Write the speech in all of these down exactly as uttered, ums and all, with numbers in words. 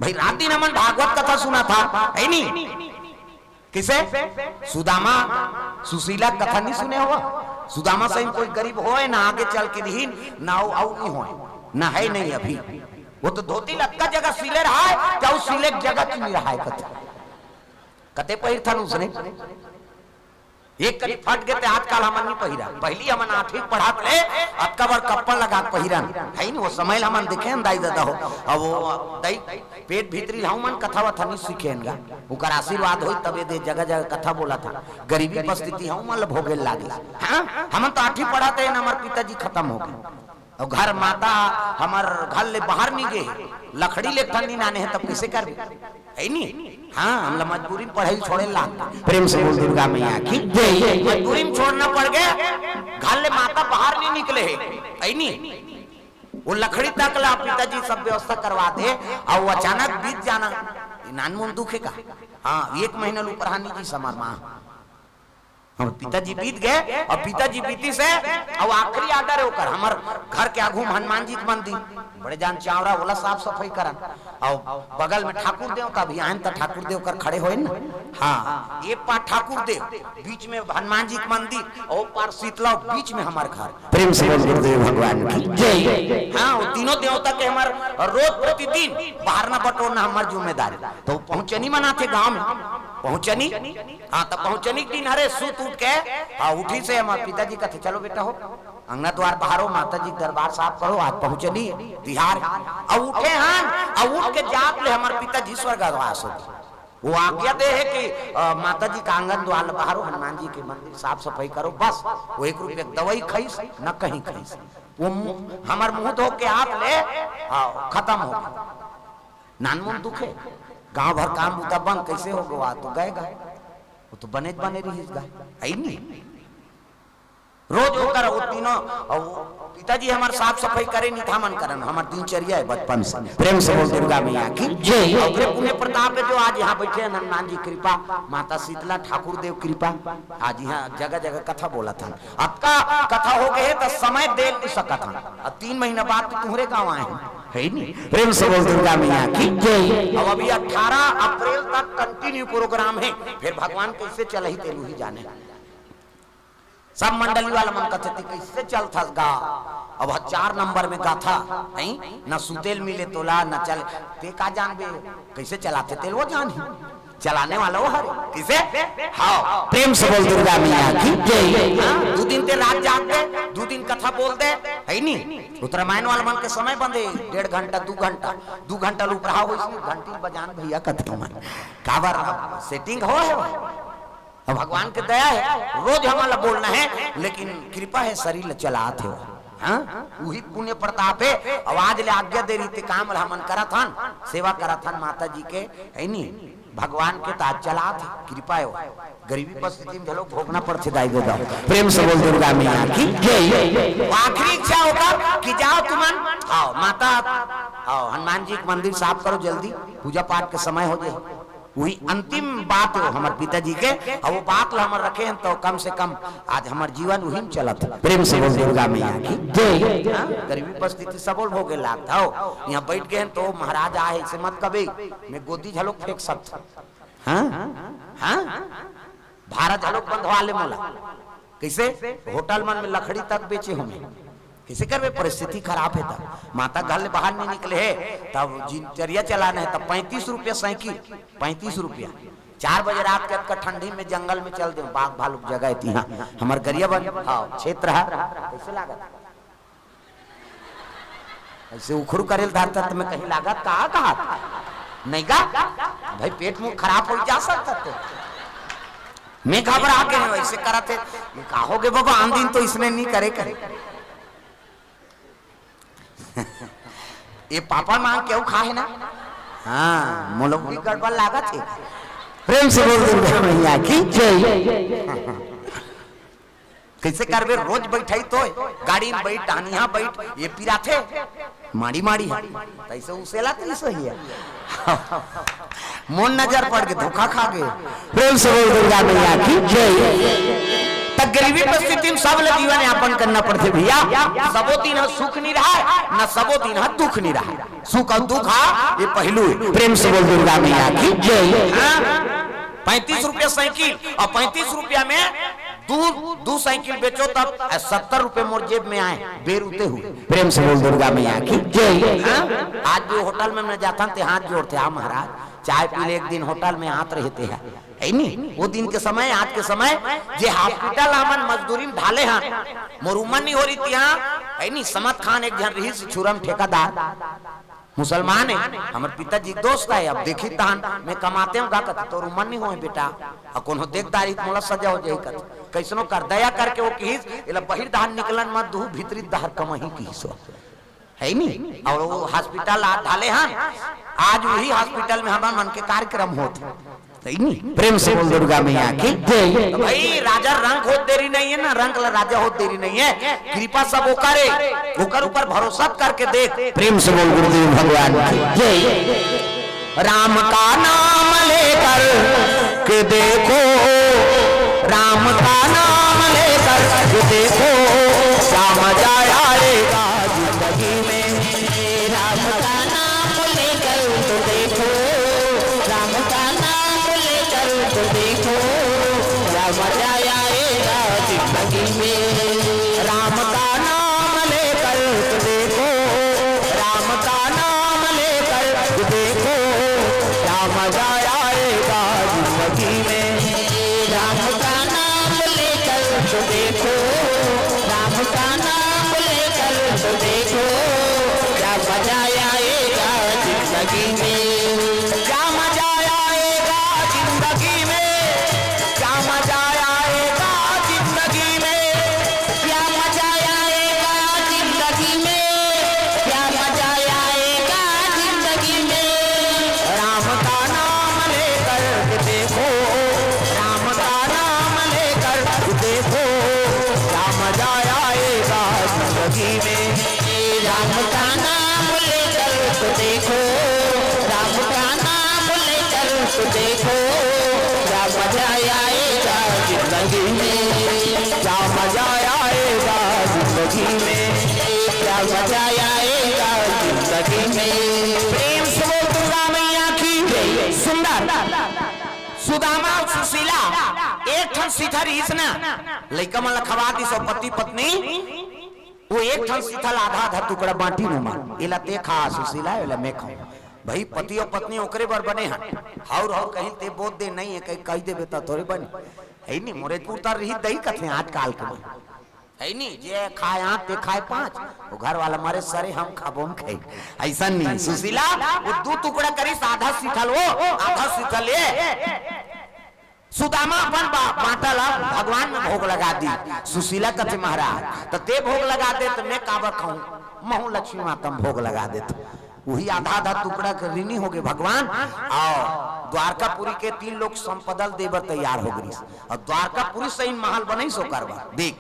भाई, रात दिन हमन भागवत कथा सुनत हन, हे नी? किसे? सुदामा, सुशीला कथा नहीं सुने हो? सुदामा सही कोई गरीब होय ना, आगे चल के दिहिन ना, अउ, अउ नहीं होय ना, हे नहीं अभी। वो तो धोती लक्का जगह सिले रहाय, त अउ सिले के जगह च नहीं रहाय कथे। कते पहिरथन उसने? एक करी फट गे ते आजकल हमन नहीं पहिरा। पहली हमन आठवीं पढ़त ले अतका बड़ कप्पड़ लगा के पहिरन, हे नी? वो समय ल हमन देखे हन दाई ददा हो। अब वो दाई पेट भीतरी हूँ मन कथा वथा नहीं सीखे हन गा। ओकर आशीर्वाद होई तबे दे जगह जगह कथा बोलत हन। गरीबी परिस्थिति हूँ मन ल भोगे लागे। हाँ, हमन तो आठवीं पढ़त हे न, हमर पिताजी खत्म हो गे। अउ घर माता हमर घर ले बाहर नहीं गे, लकड़ी ले ठन नहीं लाने हे, तब किसे करबे? हे नी? हाँ, हमला मजबूरी में पढ़ाई छोड़े लाग। प्रेम से बोल दुर्गा मैया की जय। मजबूरी में छोड़ना पड़ गे, घर ले माता बाहर नहीं निकले हे, हे नी? वो लकड़ी तक ला पिताजी सब व्यवस्था करवा दे, अउ अचानक बीत जाना, ये नानमुन दुख हे का? हाँ, एक महीना ल ऊपर हानि जी समर माँ। हमर पिताजी बीत गे, अउ पिताजी बीतिस हे, अउ आखिरी order हे ओकर, हमर घर के आगू में हनुमान जी के मंदिर, बड़े जान चावरा, ओला साफ सफाई करन, अउ बगल में ठाकुर देव का भी आयन, त ठाकुर देव कर खड़े होय न, हाँ, ये पार ठाकुर देव, बीच में हनुमान जी के मंदिर, अउ पार शीतला, बीच में हमर घर। प्रेम से बोल गुरुदेव भगवान की जय। हाँ, वो तीनों देवता के हमर रोज प्रतिदिन बहारना बटोरना हमर जिम्मेदारी। त पहुँचनी मनाथे गाँव में, पहुँचनी हाँ, त पहुँचनी के दिन हरे, सुत उठ के, हाँ, उठिस हे हमर पिताजी कथे, "चलो बेटा हो, अंगना द्वार बहारो, माता जी के दरबार साफ करो, आज पहुँचनी तिहार।" अउ उठे हन, अउ उठ के जात ले हमर पिताजी स्वर्गवास हो गे। वो आज्ञा दे हे कि, अ, माता जी के आंगन द्वार ल बहारो, हनुमान जी के मंदिर साफ सफाई करो, बस। वो एक रुपया के दवाई खाइस, न कहीं खाइस। वो मु-, हमर मुंह धो के आत ले, हाँ, खत्म हो गे। नानमुन दुख हे, गांव भर काम बूता बंद, कैसे हो गवा? तो गए गा, वो तो बने बने रहिस गा, हे नी? रोज ओकर वो तीनों, अउ पिताजी हमर साफ सफाई करे नहीं था मन करन, हमर दिनचर्या हे बचपन से। प्रेम से बोल दुर्गा मैया की जय। ओकरे पुण्य प्रताप हे जो आज यहाँ बैठे हैं, हनुमान जी कृपा, माता शीतला ठाकुर देव कृपा, आज यहाँ जगह जगह कथा बोलत हन। अतका कथा हो गे हे त समय दे नहीं सकत हन। अब तीन महीना बाद तो तुम्हरे गाँव आए हन, हे नी? प्रेम से बोल दुर्गा मैया की जय। अब अभी अठारह अप्रैल तक continue program हे, फिर भगवान कैसे चलही तेल उही जाने। सब मंडली वाला मन कथे, "ते कैसे चलथस गा?" अब ह चार नंबर में गाथा, हे? न सुते ल मिले तोला, न चल, ते का जानबे, कैसे चलाथे तेल वो जानही। चलाने वाला वो हरे। किसे? हाँ, प्रेम से बोल दुर्गा मैया की जय। हाँ, दू दिन ते रात जाग दे, दू दिन कथा बोल दे, हे नी? वो तो रामायण वाला मन के समय बंधे, डेढ़ घंटा, दू घंटा, दू घंटा ल उपराहा होइस, घंटी बजान भैया कथे मन। काबर setting हो हे? अब भगवान के दया हे, रोज हमन ला बोलना हे, लेकिन कृपा हे, शरीर ला चलात हे। हाँ, उही पुण्य प्रताप हे। अब आज ले आज्ञा दे रहिथे, काम ला हमन करत हन, सेवा करत हन माता जी के, हे नी? भगवान के त आज चलात हे, कृपा हे। गरीबी परिस्थिति में घलो भोगना पड़थे दाई ददा। प्रेम से बोल दुर्गा मैया की जय। वो आखिरी इच्छा होता कि जाओ तुमन, आओ माता, आओ हनुमान जी के मंदिर साफ करो जल्दी, पूजा पाठ के समय हो जाए। उही अंतिम बात हे हमर पिताजी के, अउ वो बात ल हमर रखे हन, त कम से कम आज हमर जीवन उही म चलत हे। प्रेम से बोल दुर्गा मैया की जय। हाँ, गरीबी परिस्थिति सबो ल भोगे लागत हे। यहाँ बैठ गे हन त महाराज आहे, अइसे मत कबे, मैं गोदी घलो फेंक सकत हूँ। हाँ? हाँ? भारा घलो बंधवा ले मोला। कइसे? होटल मन में लकड़ी तक बेचे हों मैं। कइसे करबे? परिस्थिति खराब हे तब। माता घर ले बाहर नहीं निकले हे, तब दिनचर्या चलाना हे, तब पैंतीस रुपया साइकिल, पैंतीस रुपया। चार बजे रात के अतका ठंडी में जंगल में चल देंव, बाघ भालू के जगह हे तिहाँ। हमर गरियाबंद, हाँ, क्षेत्र हे। कइसे लागत? अइसे उखरू करे ल धरत त मैं कहीं लागत का, कहा नहीं गा भाई, पेट मुंह खराब हो जा सकत हे। मैं घबरा के नहीं, अइसे करत हे, ये का हो गे बाबा, आन दिन तो इसने नहीं करे करे। ये पापड़ मांग के अउ खा हे ना? हाँ, मोला भी गड़बड़ लागत हे। प्रेम से बोल दुर्गा मैया की जय। कइसे करबे? रोज बैठाही तो गाड़ी में बैठ, टहनिया बैठ, ये पिराथे, माड़ी माड़ी हे। तइसे उसेला तइसे ही हे। मोर नजर पड़ गे, धोखा खा गे। प्रेम से बोल दुर्गा मैया की जय। त गरीबी परिस्थिति में सब ल जीवन यापन करना पड़थे भैया। सबो दिन ह सुख नहीं रहे, न सबो दिन ह दुख नहीं रहे। सुख अउ दुख हा ये पहलू हे। प्रेम से बोल दुर्गा मैया की जय। हाँ? पैंतीस रुपया साइकिल अउ पैंतीस रुपया में दू, दू साइकिल बेचो तब सत्तर रुपये मोर जेब में आए, बेरुते हुए। प्रेम से बोल दुर्गा मैया की जय। हाँ? आज भी होटल में मैं जाथन ते हाथ जोड़थे, "हाँ महाराज, चाय पी ले।" एक दिन होटल में आत रहते हैं, हे नी? वो दिन के समय, आज के समय, जे hospital हमन मजदूरी में ढाले हन, मोर उमर नहीं हो रही थी, हाँ, हे नी? समत खान एक झन रहिस छुरम ठेकेदार, मुसलमान हे, हमर पिताजी के दोस्त हे। अब देखी तहन मैं कमाते हूँ गा, कथे, "तोर उमर नहीं होए बेटा, अउ कोनो देखदारी त मोला सजा हो जाही," कथे। कैसनो कर, दया करके वो किहिस, "एला बहिर डहर निकलन मत दुहू, भीतरी डहर कमही," किहिस वो। हे नी? अउ वो hospital आ ढाले हन, आज वही hospital में हमर मन के कार्यक्रम होत हे। हे नी? प्रेम से बोल दुर्गा मैया की जय। तो भाई, राजा रंक होत देरी नहीं है ना, रंक ला राजा होत देरी नहीं है। कृपा सब ओकर हे, ओकर ऊपर भरोसा करके देख। प्रेम से बोल गुरुदेव भगवान की जय। राम का नाम लेकर के देखो, राम का नाम लेकर के देखो, क्या मजा आएगा जिंदगी में। राम का नाम लेकर तो देखो, राम का नाम लेकर तो देखो, क्या मजा आएगा जिंदगी में। राम का नाम लेकर तो देखो, राम का नाम लेकर तो देखो, क्या मजा आएगा जिंदगी में। राम का नाम लेकर तो देखो, राम का नाम लेकर तो देखो, क्या मजा आएगा जिंदगी में। क्या मजा आएगा जिंदगी में, क्या मजा आएगा जिंदगी में, क्या मजा आएगा जिंदगी में, क्या मजा आएगा जिंदगी में। राम का नाम लेकर के देखो, राम का नाम लेकर के देखो, क्या मजा आएगा जिंदगी में। राम का नाम लेकर तो देखो, राम का नाम लेकर तो देखो, क्या मजा आएगा जिंदगी में, क्या मजा आएगा जिंदगी में, क्या मजा आएगा जिंदगी में। प्रेम से बोल दुर्गा मैया की जय। सुंदर सुदामा अउ सुशीला एक ठन सिथा रहिस ना, लइका मन ला खवा दिस अउ पति पत्नी वो एक ठन सिथा ला आधा आधा टुकड़ा बांटिन ओमा, "एला ते खा सुशीला, एला मैं खाऊं।" भाई, पति अउ पत्नी ओकरे बर बने हन, हौर हौर कहिन ते बोत दे नहीं हे, कहि, कहि देबे त थोरे बने। हे नी, मोरे पुरता रही दही कथे आजकाल के मन। हे नी, जे खाए आठ ते खाए पाँच, वो घर वाला मारे सरे हम खाबो हम खाई। ऐसा नहीं, सुशीला वो दू टुकड़ा करिस, आधा सिथा ल वो, आधा सिथा ल ये। सुदामा अपन बा-, बांटा ला भगवान में भोग लगा दी। सुशीला कथे, "महाराज, त ते भोग लगा दे, त मैं काबर खाऊं? महू लक्ष्मी माता में भोग लगा देत।" वही आधा आधा टुकड़ा के ऋणी हो गए भगवान। अउ द्वारकापुरी के तीन लोक संपदा ल दे बर तैयार हो गइस। अउ द्वारकापुरी सही महल बनइस ओकर बर। देख,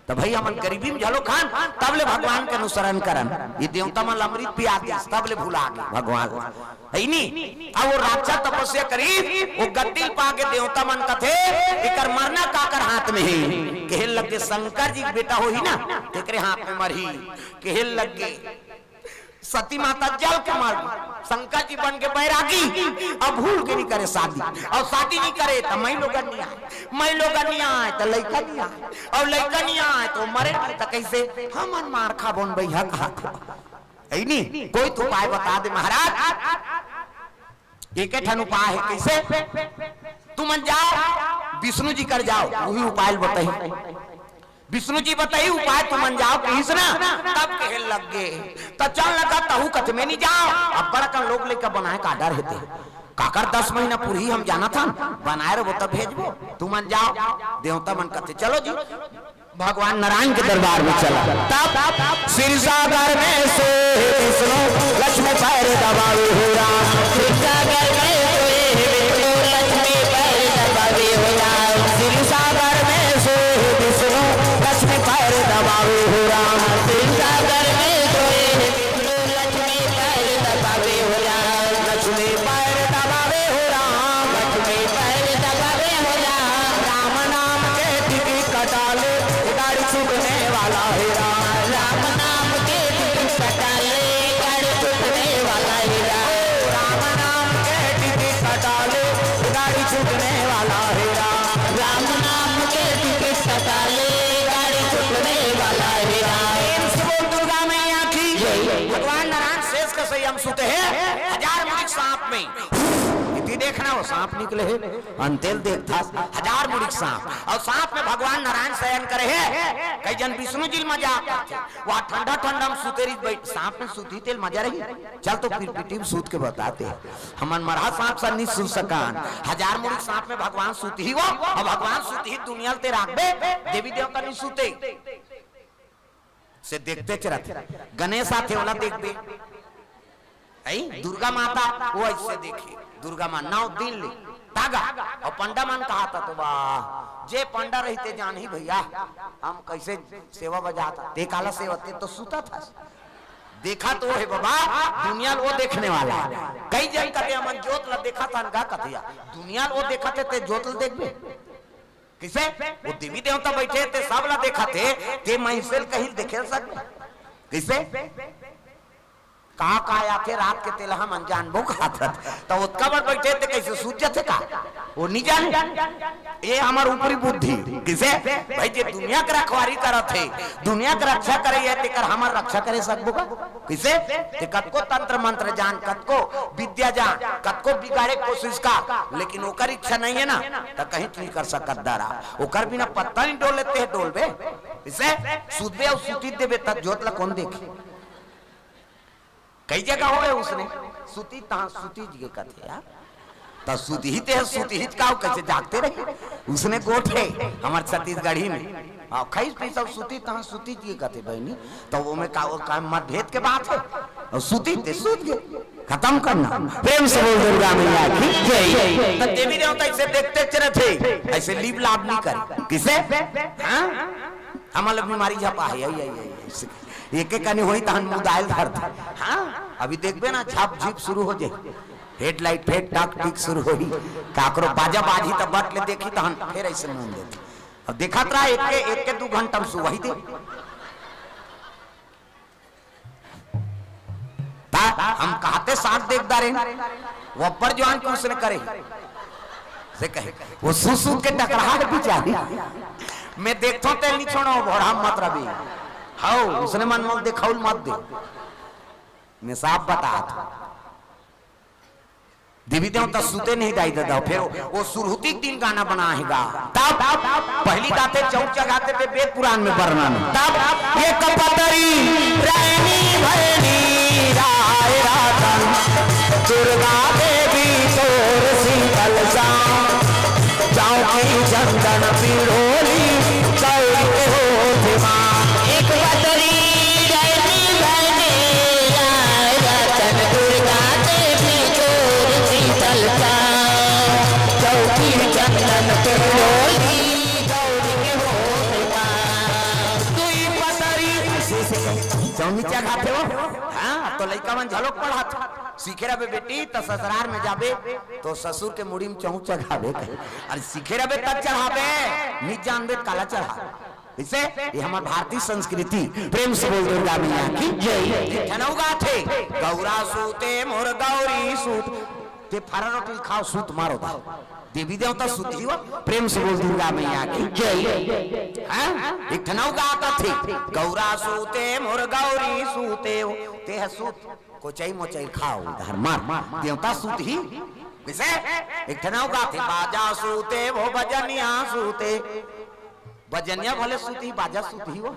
त भाई, हमन गरीबी में झलो खान, तब ले भगवान के अनुसरण करन। ये देवता मन ल अमृत पिया दिस, तब ले भुला गे भगवान। हे नी? अब वो राक्षस तपस्या करी, वो गद्दी ल पाके देवता मन कथे, "एकर मरना काकर हाथ में हे?" कहे लगे, "शंकर जी के बेटा होही ना, तेकरे हाथ में मरही।" कहे लगे, सती माता जल के मर गई, शंकर जी बन के बैरागी, अब भूल के नहीं करे शादी, अउ शादी नहीं करे त मैं लोगन नहीं आए, मैं लोगन नहीं आए त लइका नहीं आए, अउ लइका नहीं आए त मरे नहीं त कैसे हमन मार खाबोन भैया कहा। हे नी? कोई तो उपाय बता दे महाराज। एक ठन उपाय हे, कैसे? तुमन जाओ, विष्णु जी कर जाओ, वही उपाय बताही। विष्णु जी बताही उपाय, तुमन जाओ, किहिस ना, तब कहे लग गे। त चल लगा, तहू कथे में नहीं जाओ। अब बड़ा कन लोग लेकर बनाए का डर हेते। काकर दस महीना पूरी हम जाना था, बनाए रहो तब भेजबो, तुमन जाओ। देवता मन कथे, "चलो जी।" भगवान नारायण के दरबार में चला। तब क्षीर सागर में सोए विष्णु, लक्ष्मी पैर दबावे हो राम। क्षीर सागर में सोए विष्णु, लक्ष्मी पैर दबावे हो राम। क्षीर सागर में सोए विष्णु, लक्ष्मी पैर दबावे हो राम। क्षीर सागर में सोए विष्णु, लक्ष्मी पैर दबावे हो राम। लक्ष्मी पैर दबावे हो राम। लक्ष्मी पैर दबावे हो राम। राम नाम के टिकट कटा ले, गाड़ी छूटने वाला है राम। राम नाम के टिकट कटा ले, गाड़ी छूटने वाला संयम सुते हे, हजार मुड़ी के सांप में। इति देखना वो सांप निकले हे, अंतेल देखथस, हजार मुड़ी के सांप। अउ सांप में भगवान नारायण शयन करे हे। कई जन विष्णु जी ल मजाक करथे, वो ठंडा ठंडा में सुते रही, बैठ, सांप में सुतही तेल मजा रही। चल तो फिर पिटी में सूत के बताते हैं। हमन मरहा सांप सन नहीं सुत सकान, हजार मुड़ी सांप में भगवान सुतही वो, अउ भगवान सुतही दुनिया ल ते राखबे, देवी देवता नहीं सुते। से देखते चरत, गणेश आथे ओला देखबे, है दुर्गा माता, वो ऐसे देखी, दुर्गा माँ नौ दिन ले तागा, अउ पंडा मन कहा था तो वाह, जे पंडा रहिथे जानही भैया, हम कैसे सेवा बजात, ते काला सेवा, ते तो सुतथस। देखा तो हे बाबा, दुनिया ल वो देखने वाला हे। कई जन कथे हमन जोत ला देखत हन का कथे, दुनिया ल वो देखत हे, ते जोत ल देखबे? कइसे? वो देवी देवता बइठे हे, ते सब ला देखत हे, ते मइनसे ल कहीं देखे ल सकबे? कइसे? का का आथे रात के, तेला हमन जानबो कहत हन। त ओतका बड़ बइठे हे, ते कइसे सूत जाथे का? वो नहीं जाने। ये हमर ऊपरी बुद्धि। कइसे? भाई, जे दुनिया के रखवारी करत हे, दुनिया के रक्षा करे हे, तेकर हमर रक्षा करे सकबो का? कइसे? ते कतको तंत्र मंत्र जान, कतको विद्या जान, कतको बिगाड़े कोशिश कर, लेकिन ओकर इच्छा नहीं हे ना, त कहीं नहीं कर सकत दारा। ओकर बिना पत्ता नहीं डोले, ते डोलबे? कइसे? सुतबे अउ सुती देबे, त जोत ला कौन देखी? कई जगह होवे उसने, सुती तहाँ सुती जी के कथे यार। त सुतही ते ह, सुतही का, कइसे जागते रही? उसने गोठ हे हमर छत्तीसगढ़ी में। हाँ, खई पी सब सुती तहाँ सुती जी के कथे बहनी। त वो में का, वो का मतभेद के बात हे? अउ सुती ते सुत गे, खतम करना। प्रेम से बोल दुर्गा मैया की जय। त देवी देवता ऐसे देखते चरत हे, ऐसे लीप लाप नहीं करे। कइसे? हाँ? हमला बीमारी झपा हे, आई, आई, आई, आई, ऐसे। एक एक कनी होई तहन मुदाइल धर दे। हाँ, अभी देखबे ना, झप झिप शुरू हो जाई, हेडलाइट फेर टक टिक शुरू होई, काकरो बाजा बाजी त बट ले देखी तहन फेर ऐसे मुंह देती। अब देखत रहा, एक के, एक के दू घंटा में सुबह ही दे। ता हम कहते साथ देख डारे, वो अब्बड़ जवान के उसने करे। से कहे, वो सू सू के टकराहट भी जाही। मैं देखथों तेल नहीं छोड़ो, भोरा मत रवि। हाउ, उसने मन मोल देखाउल मत दे। मैं साफ बता था। देवी देवता सुते नहीं दाई दादा, फिर वो सुरहुती के दिन गाना बना है गा। तब पहली गाते चौक चघाते थे, वेद पुराण में वर्णन। तब ये कपतरी रहनी भैनी राय रातन दुर्गा देवी तोर शीतल छाँव, जाऊं की चंदन पिरोली गौरी के होठ माँ। एक बदरी रहनी भैनी राय रातन दुर्गा देवी तोर शीतल छाँव, जाऊं की चंदन पिरोली गौरी के होठ माँ। दुई पतरी चौनी चघाथे हो। हाँ, तो लइका मन झलोक पढ़त। सीखे रहबे बेटी, त ससुरार में जाबे, तो ससुर के मुड़ी में चौंच चघाबे। अरे सीखे रहबे तब चढ़ाबे, नित जानबे त काला चढ़ा। इसे ये हमर भारतीय संस्कृति। प्रेम से बोल दुर्गा मैया की जय। एक ठन अउ गाथे, गौरा सूते मोर गौरी सूत। ते फरा रोटी खाओ, सूत मारो दा। देवी देवता सूत ही हो। प्रेम से बोल दुर्गा मैया की जय। हाँ? एक ठन अउ गाथे, गौरा सूते मोर गौरी सूते हो। ते ह सूत, कोचई मोचई खाओ, उधार मार। देवता सूत ही। कइसे? एक ठन अउ गाथे, बाजा सूते वो बजनिया सूते। बजनिया भले सूत ही, बाजा सूत ही हो।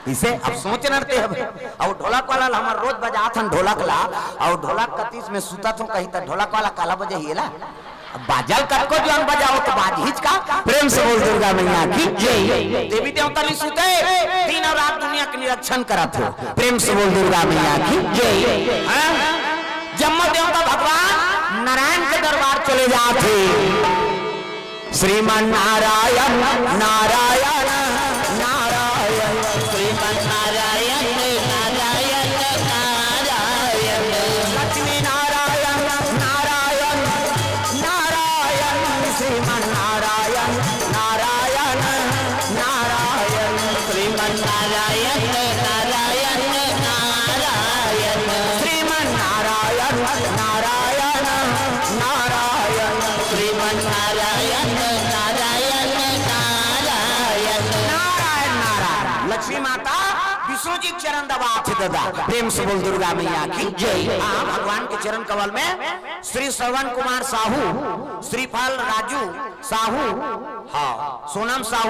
इसे अब सोच नरते हवे। अउ ढोलक वाला ला हमर रोज बजात हन ढोलक ला, अउ ढोलक कतीस में सुतत हो कहीं त ढोलक वाला काला बजे ही ला। अब बाजा ल कतको जवान बजाओ त बाजहीच का। प्रेम से बोल दुर्गा मैया की जय। देवी देवता नहीं सुते, दिन अउ रात दुनिया के निरीक्षण करत हो। प्रेम से बोल दुर्गा मैया की जय। हाँ? जम्मो देवता भगवान नारायण के दरबार चले जात हे। श्रीमन नारायण, नारायण, नारायण। श्रीमन नारायण, नारायण, नारायण। लक्ष्मी नारायण, नारायण, नारायण। श्रीमन नारायण, नारायण, नारायण। श्रीमन नारायण, नारायण, नारायण। श्रीमन नारायण, नारायण, नारायण। श्रीमन नारायण, नारायण, नारायण। विष्णु जी के चरण दबात हे दादा। प्रेम से बोल दुर्गा मैया की जय। हाँ, भगवान के चरण कमल में श्री श्रवण कुमार साहू, श्रीफल राजू साहू, हाँ, सोनम साहू